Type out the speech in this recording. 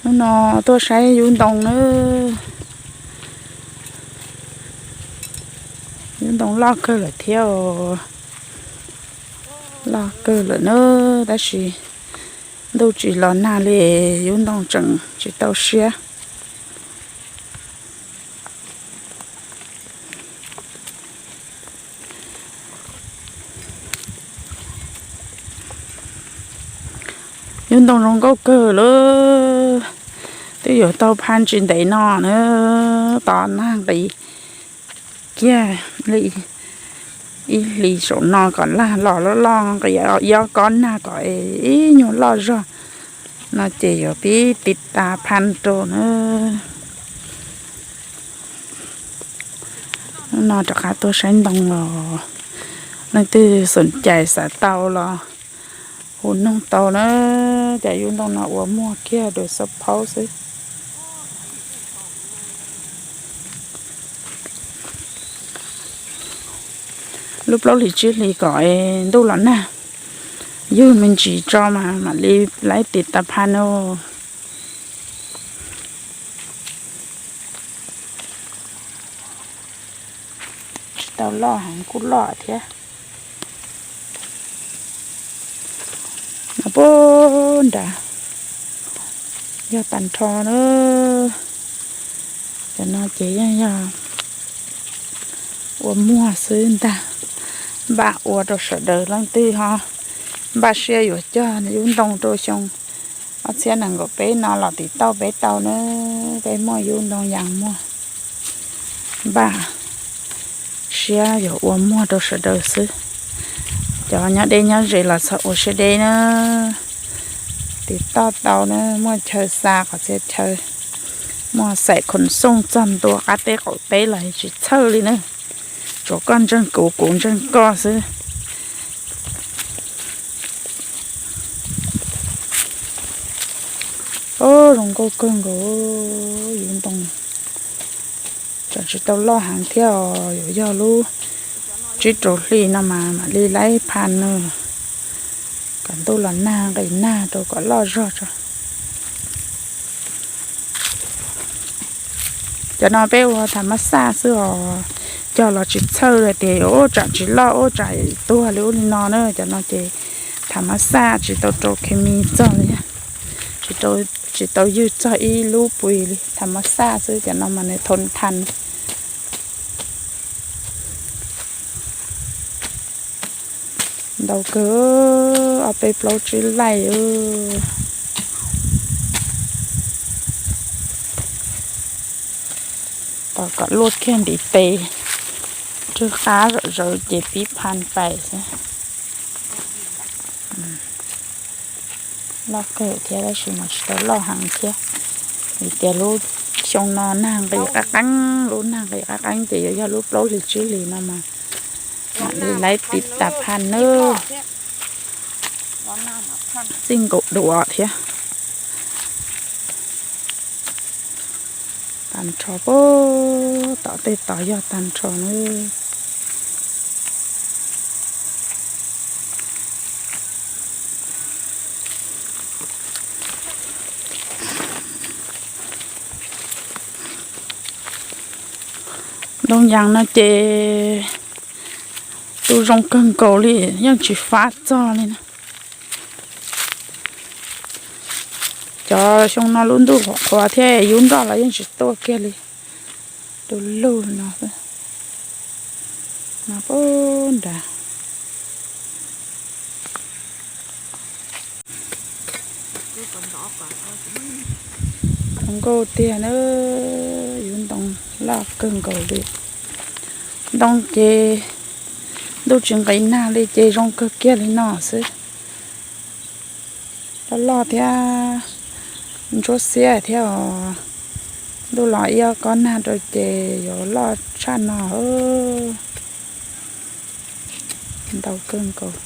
Hnub no tuaj saib yub ntoo na. Yub ntoo loj kawg lawm thiab, loj kawg lawm na, tab sis ntuj tsis los nag li, yub ntoo tseem tsis tau siab. Yub ntoo zoo nkauj kawg lawm, twb yuav tau phaj tsis ntev no na, tos nag nqis kiag li ib hlis saum no kom lag los loj loj nqis, yob kob nag kom ib nyuag loj zog no ces yuav pib tiv tas phaj rau na. Hnub no rov qab tuaj saib ntoo los, leej twg xom cai xav tau los hu noog tau na. Cov yub ntoo no ua muag kiag dua xab phaub xwb. Lub plaub hlis tsib hlis kom ntuj los nag, ywg me ntsis tso mas mam li laib tiv tas phaj no. Tsis tau loj heev kuj loj thiab. No puag nrad yog tag nrho na. Cov no ces yeej yog ua muag xwb ntag. Npaj ua rau sawv daws leej twg ho npaj siab yuav cog yub ntoo rau xyoo ob txhiab nees nkaum peb no los tiv tauj peb tau na. Peb muaj yub ntoo yas muag, npaj siab yuav ua muag rau sawv daws xwb. Cov nyob deb nyob ze los txhob ua siab deb na. Tiv tauj tau na, muaj chaw xa qhov txhia chaw, muaj xaim khoom xooj txog ntua qab teb qaum teb los tsis txhawj li na. Tsuav koj ntseeg kuv, kuv ntseeg koj xwb. Zoo nkauj kawg nkaus, yub ntoo tseem tsis tau loj heev thiab os, yuav yog lub tsib rau hli no mas mam li laib phaj na, kom ntuj los nag nqis nag rau kom loj zog tso. Cov no peb ua tham mab xaj xwb os, cog los tsis txhawj tias yuav ub tsam tsis loj ub tsam tuag li ub li no na. Cov no ces tham mab xaj tsis tau rau khes mis txog li, tsis tau ywg txog ib lub pui li, tham mab xaj xwb. Cov no mas nws thau thas ntau kawg, ob peb plaub tsib laij. Tos kom luaj kiag ntiv tes, rwg qab zom zaws ces pib phaj pais xwb. Loj kawg thiab tab sis mas tsis tau loj heev thiab, vim tias lub xyoo no nag nqis qab qeeb, lub nag nqis qab qeeb ces yuav yog lub plaub hlis tsib hlis no mas mam li laib tiv tas phaj nawb. Txij nkaus duav thiab. Tag nrho puag tom tej tod yog tag nrho na. Ntoo yas no ces tu zoo kawg nkaus li, yeej tsis fab txog li na. Cov xyoo no lub ntuj qhuav qhuav thiab yub nroj los yeej tsis tuaj kiag li. Du lug no, no puag nrad. Zoo nkauj tiag na, yub ntoo loj kawg nkaus li. Ntoo ces ntuj tsis nqis nag li ces zoo kawg kiag li no xwb. Loj loj thiab ntsuab xiab thiab os. Ntuj los ib ob kob nag rau ces yuav loj tshaj no. Ntau kawg nkaus.